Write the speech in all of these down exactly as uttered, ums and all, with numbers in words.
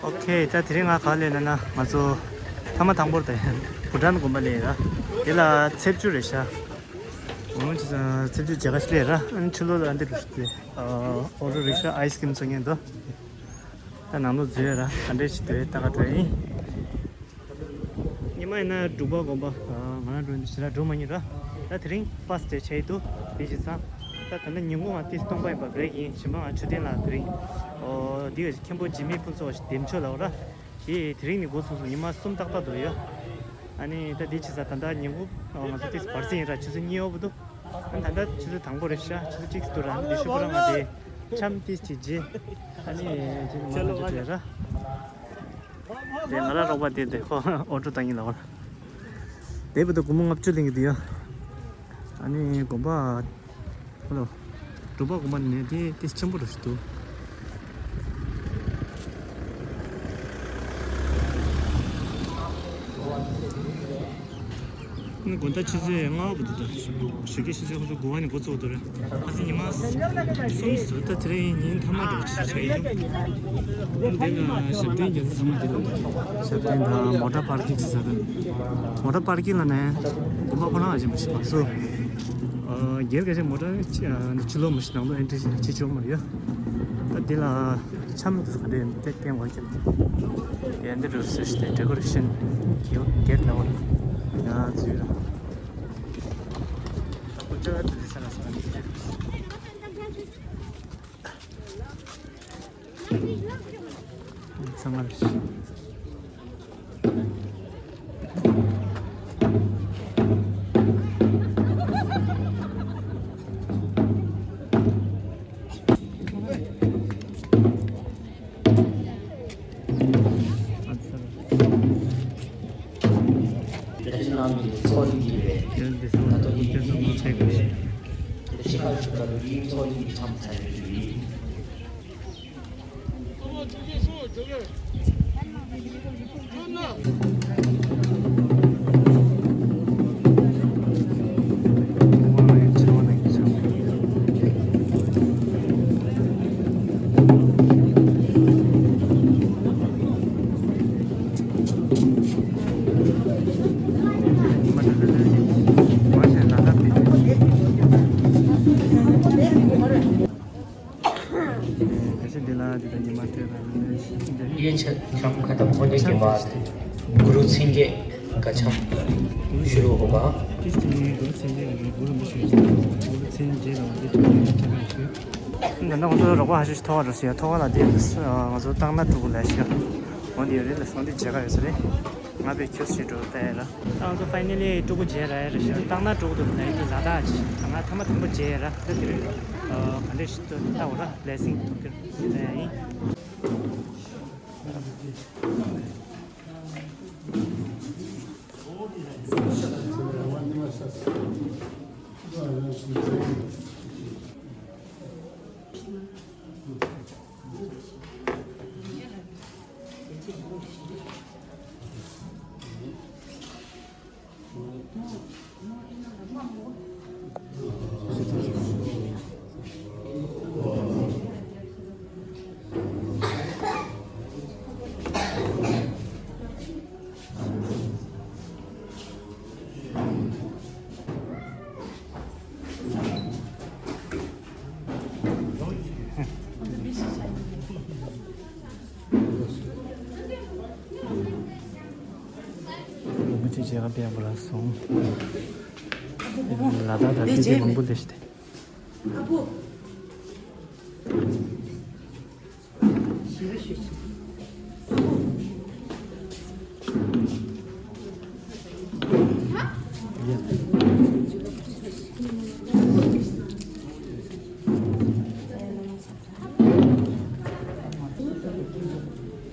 ཨོ་ཁེ། ད་དེ་རིང་ང་ག་ལ་སླེབས་ན་ང་ཚོ་ཐ་མ་དང་པོར་དེ་བྷུ་ཊཱན་དགོན་པ་སླེབས་ར། དེ་ལ་ཚེས་བཅུ་རེད་ཤག་འོ་ཅི་ཚེས་བཅུ་མཇལ་ཁ་ཞིག་སླེབས་ར། ཨ་ནི་ཕྱི་ལོགས་ལ་འདི་རུ་ཞིག་སླེབས། ཨོ་ཊོ་རིག་ཤ་ཨའི་སི་ཀྲིམ་བཙོང་མཁན་འདུག་ད་ནང་ལོགས་འཛུལ་ཡ་ར། ག་འདྲས་ཞིག་འདུག་ལྟ་ག་འགྲོ་ཡིན། ཉི་མ་ཡིན་ན་འབྲུག་པ་དགོན་པ་ང་རང་འགྲོ་ཞེ་དྲག་འགྲོ་མ་མྱོང་ར། ད་དེ་རིང་ཕར་སི་ཊེ་ཆགས་ཀྱི་འདུག་དེ་བྱས་ཙང་ད་ད་ལྟ་ཉིན་གུང་ང་ཏིས་སྟོང་པ་ཡིན་པ་བྷི་རེག་ཡིན། གཞན་པ་ང་ཆུ་ཐེན་ལ་དེ་རིང་ཨོ་འདི་ག་མཁན་པོ་འཇིགས་མེད་ཕུན་ཚོགས་ཞིག་འདེམས་ཆོག་ལབ་ར། དེ་དེ་རིང་ནས་འགོ་ཚུགས་སོང་། ཉི་མ་གསུམ་ཏག་ཏག་འདུག་ཡོད། ཨ་ནི་ད་དེ་བྱས་ཙང་ད་ལྟ་ཉིན་གུང་ང་ཚོ་ཏིས་བར་སེང་ཡིན་ར། ཆུ་ཚོད་གཉིས་འོག་པོ་འདུག་ཨ་ད་ལྟ་ཆུ་ཚོད་དང་པོ་རེད་ཤག་ཆུ་ཚོད་གཅིག་འདུག་ར། ཨ་ནི་དེ་ཤུ་པ་ར་ང་དེ་འཆམ་ཏིས་ཅིག་བརྗེ། ཨ་ནི་ཅིག་མ་ལ་ཅིག་བྲེལ་ར། དེ་ང་རང་རོགས་པ་དེ་དེ་ཁོ་ཨོ་ཊོ་བཏང་ཡིན་ལ་བར། དེ་བར་དུ་སྒོར་མོ་ལྔ་བཅུ་ལེན་གྱི་འདུག་ཡ། ཨ་ནི་དགོན་པ་ཧ་ལོ། འབྲུག་པ་དགོན་པ་ནས་དེ་དེ་ཆེན་པོ་རུ་ཞིག་འདུག་ཨ་ནི་དགོང་དག་ཆུ་ཚོད་ལྔ་བར་དུ་འདུག་ད་ཞོགས་ཀའི་ཆུ་ཚོད་ཁོ་ཚོ་དགུ་པ་ནས་འགོ་བཙུགས་འདུག་ར། ཁ་སང་ཉི་མ་གསུམ་ཟེར། ད་དེ་རིང་ཉིན་མཐའ་མ་འདྲ་བོ་ཞིག་ཆགས་ཡོད། འདི་ལ་ཞབས་བརྟན་རྒྱག་ས་ཚང་མ་འདི་ལ་འདུག་ཞབས་བརྟན་དང་མོ་ཊ་པར་ཀིང་ཟེར་ས་དང་། མོ་ཊ་པར་ཀིང་ལ་ནས་དགོན་པ་ཁོ་རང་ལ་ཞིག་མ་ཞིག་མ་སུ། སྒེར་ག་ཞིག་མོ་ཊ་ཕྱི་ལོགས་མ་ཞིག་ནང་ལོགས་ཨེན་ཊི་རི་ཞིག་བྱེད་ཆོག་མ་རེད་ཡ། ད་འདི་ལ་འཆམ་དུ་ག་འདྲས་དེ་བསྟན་བ་ཀྱང་དེ་འདི་རུ་སུ་ཞིག་དེ་ཌེ་ཀོ་རེ་ཤན་གྱི་གེ་ཊི་ལ་བ་ཡ་འཛུལ་ར། ད་ཁོ་ཅག་དེ་ས་ལ་ས་ལ་འདི་རེད། ཚང་མ་རེད། བདེ་སྲུང་ལམ་གྱི་ཚོགས་འདུ་དེ་བས་ད་དུང་ཡིན་ཡིན་གྱི་ཆེད་དུ་ཞིག་འདི་ཕྱི་ཁ་ཞུགས་པ་རུ་རྒྱུན་ཚོགས་འདུ་གི་འཆམ་ཚན་རིག་ཞུ་ཡིན། གལ་སྲིད་འདི་ལ་འདི་དང་ཉི་མ་སྤྲད་པ་ཡིན་ན། ཡེ་ཆ་ཁྱམ་ཁ་དམ་ཧོ་ནེ་གི་མ་གུ་རུ་མཚན་བརྗོད་ག་ཆམ་ཞུ་རུ་ཧོ་མ། ཏིས་ཏི་ནི་གུ་རུ་མཚན་བརྗོད་ལ་གུ་རུ་མི་ཞུ་ཞིང་གུ་རུ་མཚན་བརྗོད་ལ་འདི་ཐོག་ནས་ཐོག་ནས་ཞུ། ད་ནང་ཚོ་རོགས་པ་ཧ་ཤུ་ཐོག་རུ་ཞིག་ཐོག་ལ་འདི་ང་ཚོ་བཏང་ན་དྲུག་ལས་ཤག་འོ་འདི་ཡོད་རེད་ལ་སོང་འདི་བྱེད་ག་ཡོད་ས་རེད། ང་བའི་ཁྱོད་ཞིག་འགྲོ་ལྟ་ཡ་ལ། ད་ང་ཚོ་ཕའི་ནལ་ལི་ཕྲུ་གུ་མཇལ་ར་ཡ་རེད་ཤག་བཏང་ན་ཕྲུ་གུ་དུ་ལ་ཡི་དུ་ལ་དྭགས་ཅི་ང་ཐ་མ་དང་པོ་མཇལ་ཡ་ར། ད་དེ་རིང་ག་འདྲས་ཤིག་ཏུ་ལྟ་བ་ར་བླེ་སིང་ཐུག་གི་ལྟ་ཡ་ཡིན། མི་གཅིག་བྱེད་ག་པའི་བུ་ལ་སོང་། ལ་དྭགས་དང་དེ་རྗེས་མང་པོ་ལས་ཤི་སྟེ།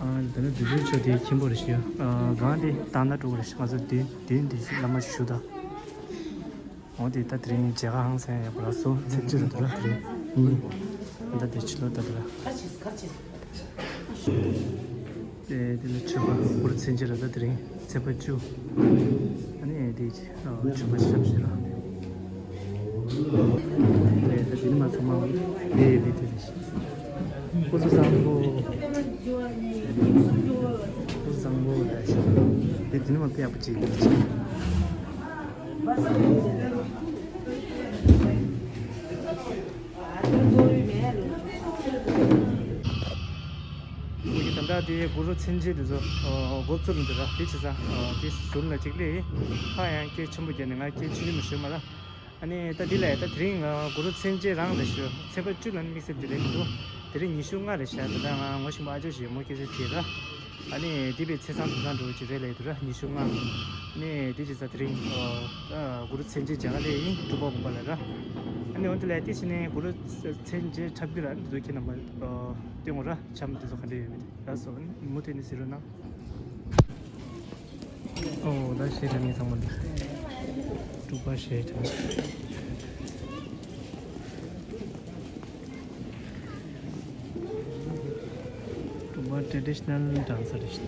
ཨ་ནི་དེ་ནས་བདུད་འདུལ་ཆོས་སྡེའི་མཁན་པོ་རེ་ཞིག་ཡོད། ཨ་གང་དེ་བཏང་ན་འགྲོ་གི་རེད་ཤག་ང་ཚོ་བདུན་བདུན་དེ་བླ་མ་ཞུ་དང་། འོ་དེ་ད་དེ་རིང་མཇལ་ཁ་ཧང་སང་ཡག་པོ་ལ་སོང་། ཚེས་བཅུ་རེད་འདུག་ལ་དེ་རིང་ཉིན་ད་དེ་ཕྱི་ལོགས་ད་དེ་ལ། དེ་དེ་ལ་མཆོད་པ་གུ་རུ་མཚན་བརྗོད་ར། ད་དེ་རིང་ཚེས་པ་བཅུ། ཨ་ནི་དེ་ཨ་མཆོད་པ་ཞབས་ཕྱི་ར། དེ་ད་དེ་ནི་མ་ཚང་མ་དེ་དེ་དེ་རེད། སྐུ་གཟུགས་བཟང་པོ། དེ་ནི་མ་དཔེ་ཡག་པོ་ཅིག་ཡིན་ཅིག་ད་ལྟ་དེ་གུ་རུ་མཚན་བརྗོད་དེ་ཚོ་འགོ་བཙུགས་འདུག་ར། དེ་བྱས་ཙང་དེ་ཟུར་ལ་ཅིག་སླེབས་ཡིན། ཕ་ཡང་སྐད་ཆེན་པོ་བརྒྱབ་ནས་ང་སྐད་ཆུང་ཆུང་མ་ཤོད་མ་ར། ཨ་ནི་ད་འདི་ལས་ད་དེ་རིང་ང་གུ་རུ་མཚན་བརྗོད་རང་རེད་ཤག་ཚེས་པ་བཅུ་ལ་དམིགས་བསལ་དེ་རིང་མི་འདུག་དེ་རིང་ཉི་ཤུ་ལྔ་རེད་ཤག་ད་ལྟ་ང་ངོ་ཤེས་པ་ཨ་ཅག་ཞིག་ཡོད། མོ་སྐད་ཆ་དྲིས་ར། ཨ་ནི་འདི་པའི་ཚེས་བཟང་དུས་བཟང་འགྲོ་གི་རེད་ལབ་འདུག་ར། ཉི་ཤུ་ལྔ། ཨ་ནི་འདི་བྱས་ཙང་དེ་རིང་ཨ་གུ་རུ་མཚན་བརྗོད་རྒྱ་གར་ལ་ཡིན། སྤྲུལ་པ་དགོན་པ་ལ་ར། ཨ་ནི་འོན་ཏེ་ལས་དེ་བྱས་ནས་གུ་རུ་མཚན་བརྗོད་འཁྲབ་རྒྱུ་ར། འདི་ཚོ་ཁྱེད་རྣམ་པ་སྟོན་དགོས་ར། འཆམ་དེ་ཚོ་ག་འདྲ་ཡོད་མེད་དེ་ར་སོ། ཨ་ནི་མུ་མཐུད་ནས་གཟིགས་རོགས་གནང་། ཨོ་ད་ཞེ་དྲག་མི་ཚང་མ་འདུག་སྤྲུལ་པ་ཞེ་དྲག་སྤྲུལ་པ་ཊེ་ཌི་ཤི་ནལ་ཌན་སར་རེད།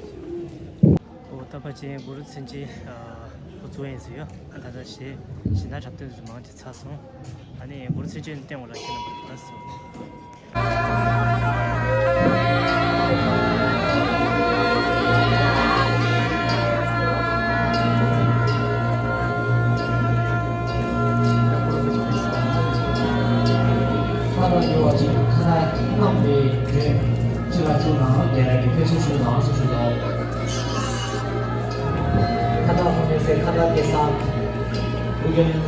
ཨོ་ད་ཕལ་ཆེར་གུ་རུ་མཚན་བརྗོད་ཨ་ཁོ་ཚོ་ཡིན་ཟེར་ཡོད། ཨ་ད་ལྟ་ཞེ་ཞེ་ན་འཁྲབ་སྟོན་ཚོ་མང་ཆེ་ཚར་སོང་། ཨ་ནི་གུ་རུ་མཚན་བརྗོད་བསྟན་འོག་ལ་ཁྱེད་རྣམ་པ་ལ་སོང་། ཁ་དོག་ཡོད་པ་ཅིག་ཁ་ན་གནམ་བདེ་ཡོད། ཅི་ལ་ཅུ་ནང་རྒྱ་ར་གི་ཕེ་ཤོན་ཤུ་ནང་སུ་ཤུ་དང་། ཁ་དོག་ཁོ་ནས་སེ་ཁ་དོག་སྐལ་བཟང་། ཨུ་རྒྱན།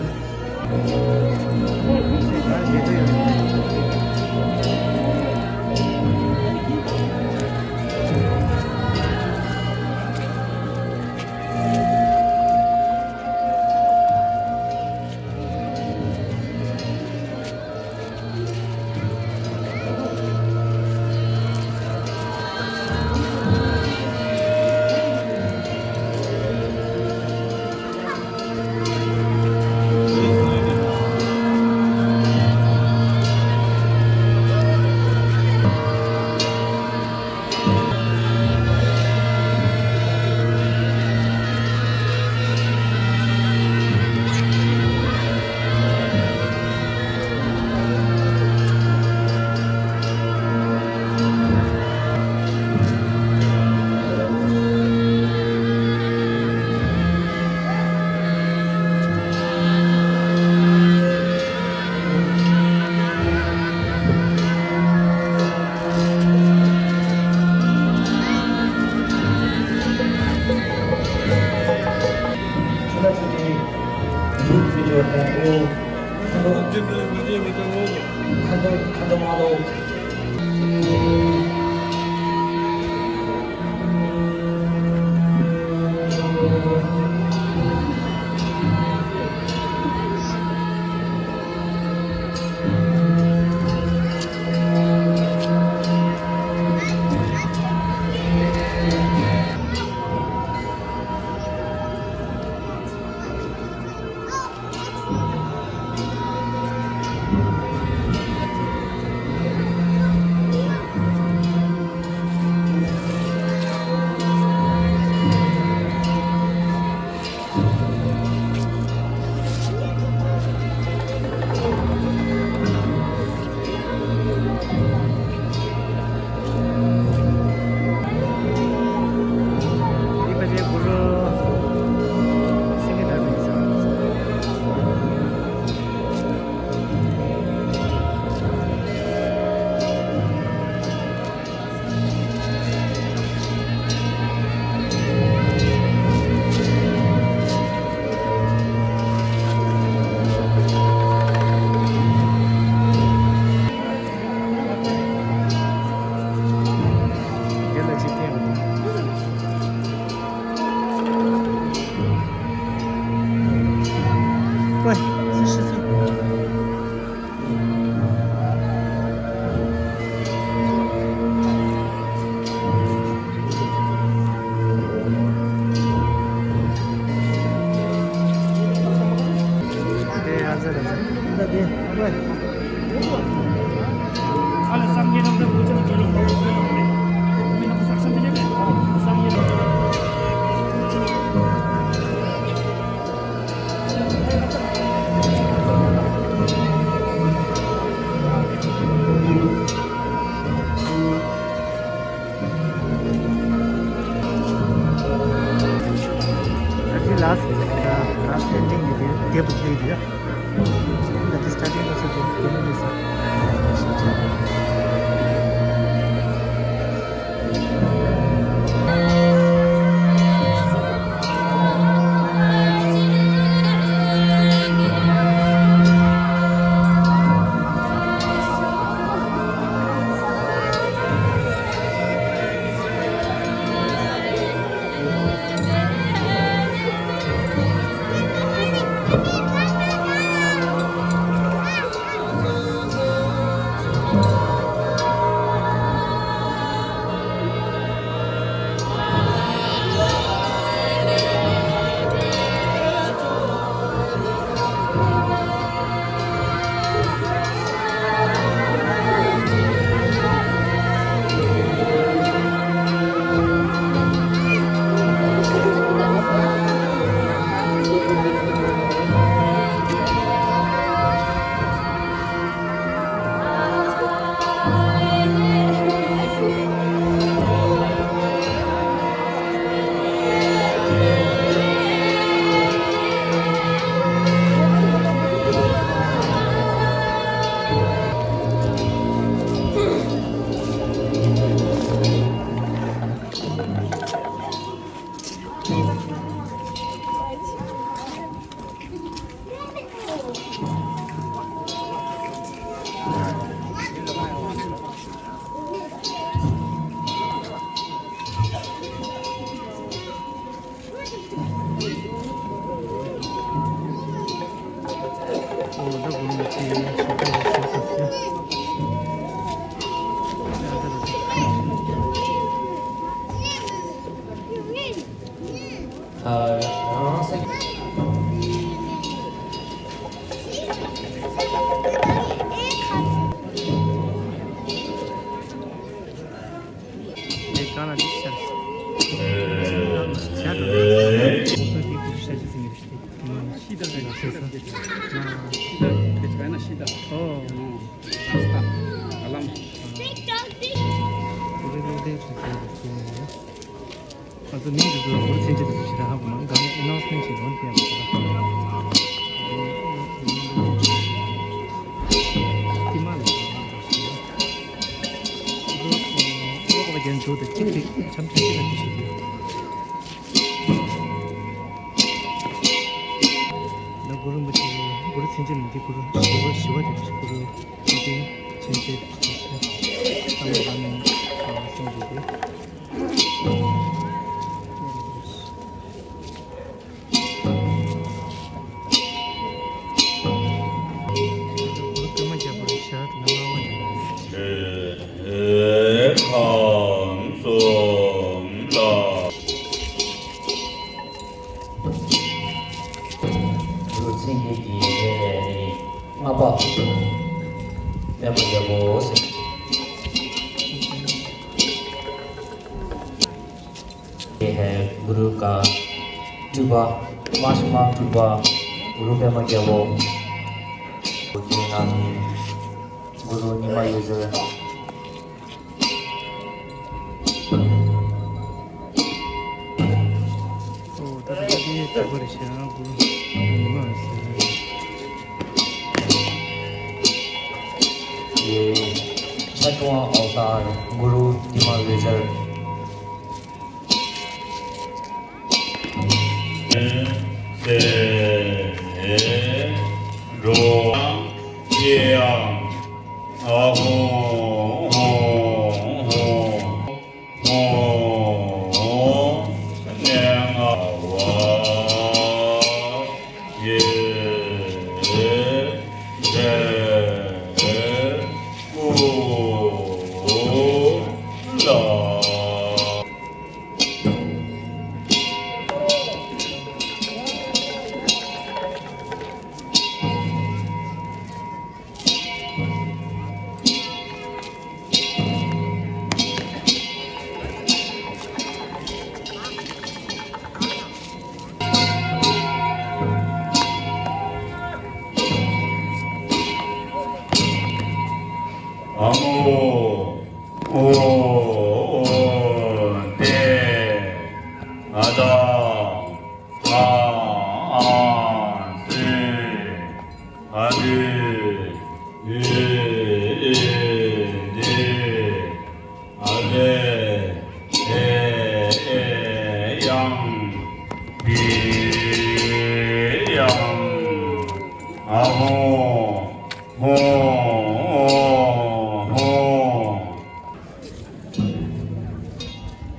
Get the idea. That is starting also to give me some. ང་ཚོ་མིང་དེ་ཚོ་གུ་རུ་མཚན་བརྗོད་དེ་ཚོ་ཞེ་དྲག་ཧ་གོ་མ་རེད། ད་ནི་ཨེ་ནའུན་སི་མེན་ཊི་ཞིག་ལོན་ཐེབས་པ་དང་། ཏི་མ་ལ་ཁོ་ཁོ་པ་རྒྱན་འཇོག་དེ་གཅིག་གཅིག་འཆམ་འཆམ་གཅིག་ལ་དེ་ཞིག་ཡོད། ད་གུ་རུ་རིན་པོ་ཆེ་གི་གུ་རུ་མཚན་བརྗོད་ལ་འདི་གུ་རུ་ཞི་བ་ཞི་བ་དེ་གུ་རུ་ཐུབ་བསྟན་མཚན་བརྗོད་ཨ་མ་བླ་མའི་སེང་གེ་དེ། གུ་རུ་པད་མ་རྒྱལ་པོ་ཞབས་ལྔ་པ་དེ། ཁམས་གསུམ་ལ། གུ་རུ་མཚན་བརྗོད་ཀྱི་རིགས་ལྔ་པ་པད་མ་རྒྱལ་པོ་ཟེར། ये है गुरु का कृपा, माँ माँ कृपा, गुरु पेमा गया वो, गुरु नाम गुरु निमा यूजर। ཨོ་ད་ལྟ་འདི་ད་བར་ཤ་གུ་རུ་མ་ཟེར། ये छठवां अवतार गुरु निमा यूजर।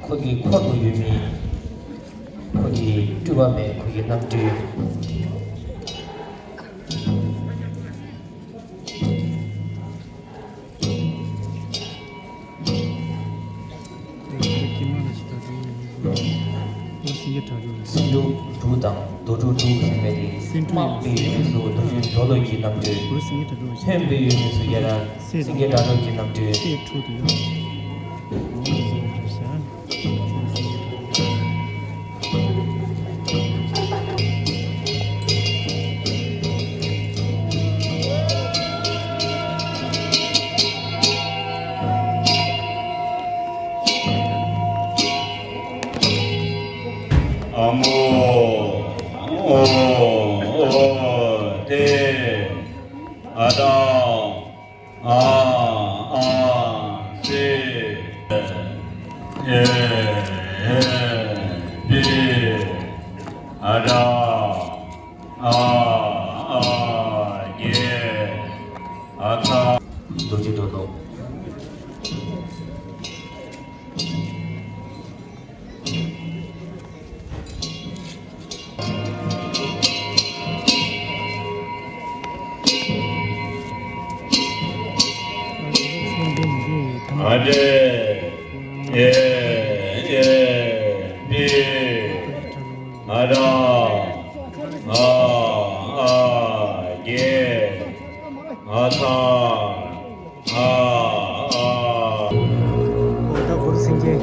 ཁོ་གི་འཁོར་དུ་ཡོད་མི། ཁོ་གི་སྤྲུལ་པ་མེད། ཁོ་གི་རྣམ་སྤྲུལ། སེང་འབྲུག་དྲུག་དང་རྡོ་གྲུབ་དྲུག་ཟེར་བའི་དེ། དམག་འབུལ་ཡུལ་དུ་རྡོ་རྗེ་རྡོར་ལོ་གི་རྣམ་སྤྲུལ། ལྷན་འབུལ་ཡུལ་དུ་ཡ་ར་སེང་གེ་སྒྲ་སྒྲོགས་ཀྱི་རྣམ་སྤྲུལ། ཨ་མོ། ཨོ། ཨོ། ཏེ། ཨ་དང་། ཨ། ཨ། སེ། ཨེ། ཨེ། པེ། ཨ་དང་། ཨ། ཨ། གེ། ཨ་ཚ། རྡོ་རྗེ་རྡོར་ལོ། ཨ་དེ། ཨེ། ཨེ། པེ། ཨ་དང་། ཨ། ཨ། གེ། ཨ་ཚ། ཨ། ཨ། འོ་ད་གུ་རུ་སེང་གེ། ཨ།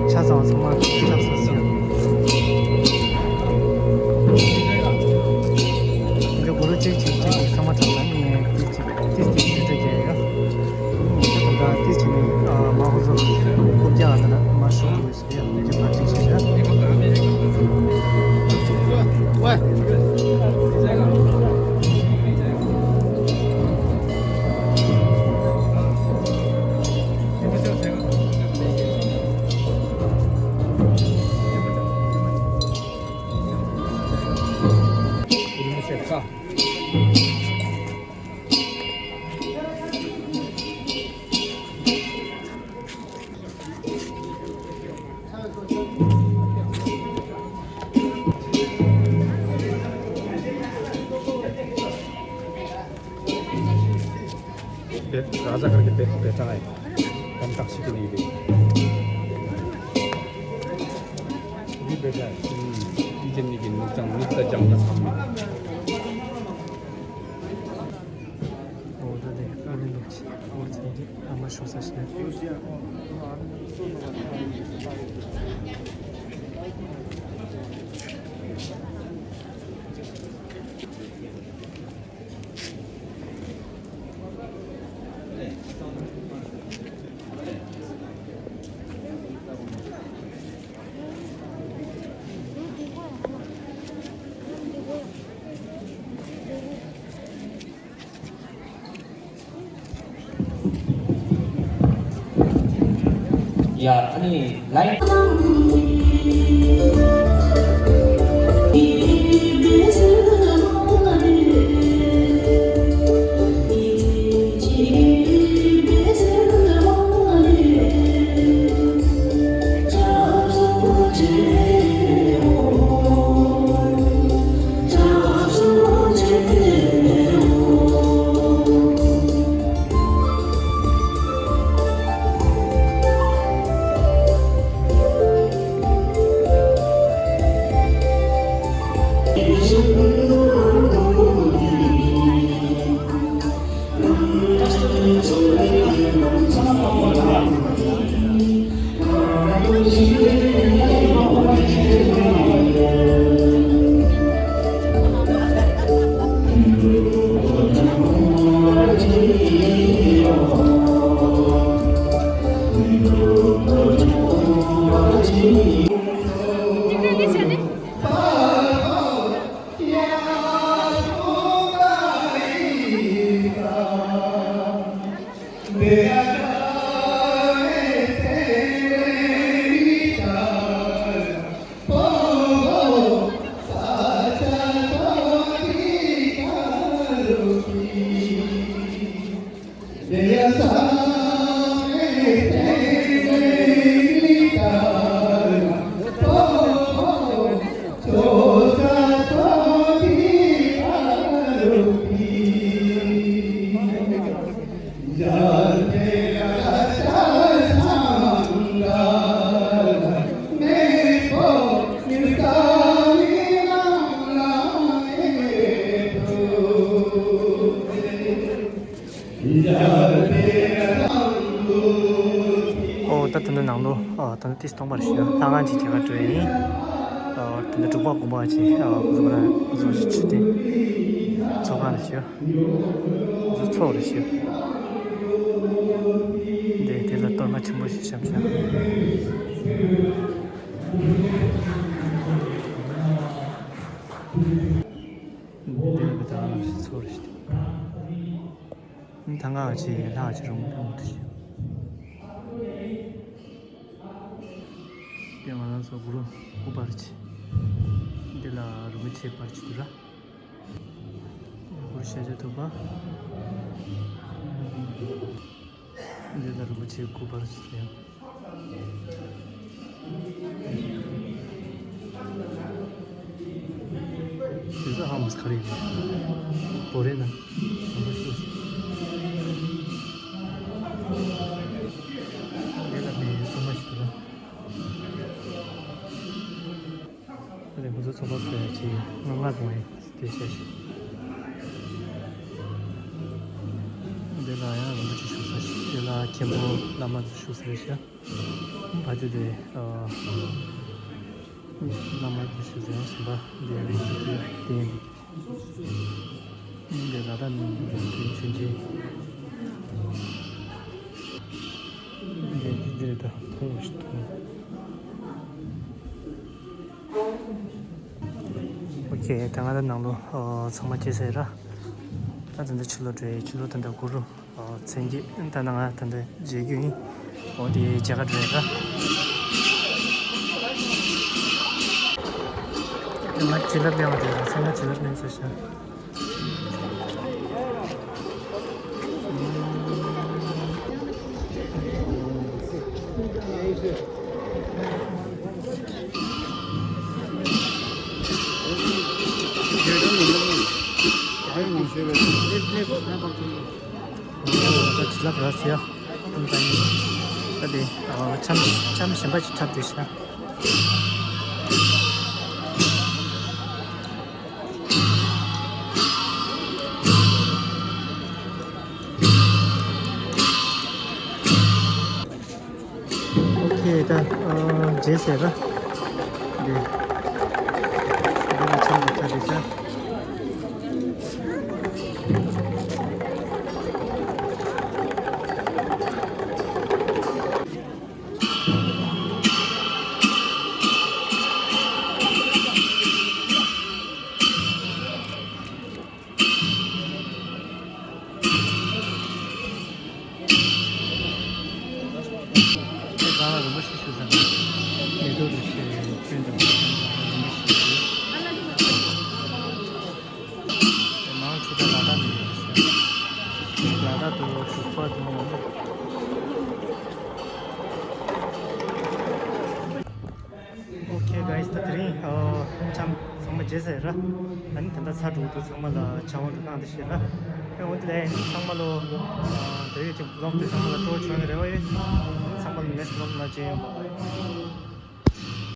ཆ་ཚང་ཚང་མ་ཆབ་ས་སི། འདི་གུ་རུ་གཅིག་གཅིག་གཅིག་གིས་ཚང་མ་ཆབ་ས་ནི་ཏིས་གཅིག་ཏིས་གཅིག་ཏིས་གཅིག་གི་ཡ། འདི་ག་ཏིས་གཅིག་ནི་མ་ཧོ་ཟོ་རྐུབ་བཀྱག་ཨ་ན་མ་ཤོར་བའི། राजा करके बे-, बेटा है। हम तक्षक नहीं दे। भी बेटा है। हम्म। इतने की नुकसान, नुकसान जंग का सामने। ཡ། ཨ་ནི་ལའི། ད་ནི་ཏིས་སྟོང་པར་ཞུ། ལྷ་ཁང་གི་རྒྱལ་ཁ་སྤྲོད་ཡིན། ཨ། དེ་ནི་འབྲུག་པ་དགོན་པ་ཆེ། ཨ། ཁོ་ཚོ་རང་ཁོ་ཚོ་ཆུ་ཆུ་དེ་ཚོགས་ཁང་ལ་ཞུ། ཁོ་ཚོ་ཚོགས་རེ་ཞུ། འདི་དེ་ལ་གཏོར་མ་ཆེན་པོ་ཞིག་བཤམས་ཤག་འདི་ལ་བི་ད་རང་ཞིག་ཚོགས་རེ་ཞུ། ད་ང་ཅི་ལྷག་ཅི་རུང་ཕུང་དུ་ཞུ། དེ་ང་རང་ཚོ་གུ་རུ་སྐུ་པར་ཆེ། འདི་ལ་རིན་པོ་ཆེ་པར་ཆེ་དུ་ར། གུ་རུ་ཤཱཀྱ་ཐུབ་པ། འདི་ལ་རིན་པོ་ཆེ་སྐུ་པར་ཆེ་དེ། དེ་ཚོ་ཧ་མ་སི་ཁ་རེ་རེད། བོ་རེ་ན། དེ་ལ་མི་སུ་མ་ཞིག་ལ། ཨ་ནི་ཁོ་ཚོ་ཚོགས་པ་ཚོ་ཡང་ཅིག་ང་ང་དང་ཡང་དེ་བྱས་ཤིག་འདི་ལ་ཡང་རིན་པོ་ཆེ་བཞུགས་ས་ཞིག་འདི་ལ་མཁན་པོ་བླ་མ་ཚོ་བཞུགས་ས་རེད་ཤག་བ་དེ་དེ། ཨ། བླ་མ་ཚོ་བཞུགས་ས་ཡང་གཞན་པ་འདི་རིགས་ཀྱི་དེ་ཡིན་འདུག་འདི་ལ་དྭགས་ནས་འདི་མཆོད་མཇལ། འདི་འདི་འདིར་ད་མཐོང་ཞིག་མཐོང་། ཨོ་ཁེ། ད་ང་ད་ནང་ལོ། ཨོ། ཚང་མ་སྐྱེལ་ས་ཡིན་ར། ད་ད་འདི་ཕྱི་ལོགས་འགྲོ་ཡི། ཕྱི་ལོགས་ད་འདི་གུ་རུ། ཨོ། མཚན་བརྒྱད། ད་ནང་ང་ད་འདི་མཇལ་རྒྱུ་ཡིན། ཨོ། དེ་མཇལ་ཁ་འགྲོ་ཡི་ར། ང་བྱིན་རླབས་ལེན་པ་དེ་ར། ཚང་མ་བྱིན་རླབས་ལེན་ས་ཤག་ད་བྱིན་རླབས་རག་སོང་ཡ། ད་དེ། ཨ། འཆམ་འཆམ་གཞན་པ་ཅིག་འཁྲབ་བསྡད་ཤག་ཨོ་ཁེ། ད། ཨ། མཇལ་ཟེར་ར། འདི། འདི་ལ་ཆང་གི་ཆ་དེ་ཆ། ཨེ། ག་ལ་རིན་པོ་ཆེ་ཞུ་ས་ནས་མེ་ཏོག་རིན་པོ་ཆེ་སྤུན་དང་རིན་པོ་ཆེ་ཞུ། ཨེ། མང་ཆེ་ད་ལ་དྭགས་ནས་ཡོད་ཟེར། ལ་དྭགས་དུ་ཚུགས་པ་དུ་མ་མང་པོ། ཨོ་ཁེ་གྷའི་སི། ད་དེ་རིང་། ཨ། འཆམ་ཚང་མ་མཇལ་ཚར་ར། ཨ་ནི་ད་ལྟ་ཚར་འགྲོ་འདུག་ཚང་མ་ལ་ཕྱག་དབང་འདྲ་གནང་བསྡད་ཤག་ར། ཨེ། འོ་དེ་ལས་ཚང་མ་ལོ། ཨ། ད་རེས་ཀྱི་བི་ལོག་དེ་ཚང་མ་ལ་སྤྲོ་བྱུང་བའི་རེ་བ་ཡོད། ཨ་ནི་ཚང་མ་ལ་ནེགསི་བི་ལོག་ནང་མཇལ་ཡོང་། བཱའི་བཱའི།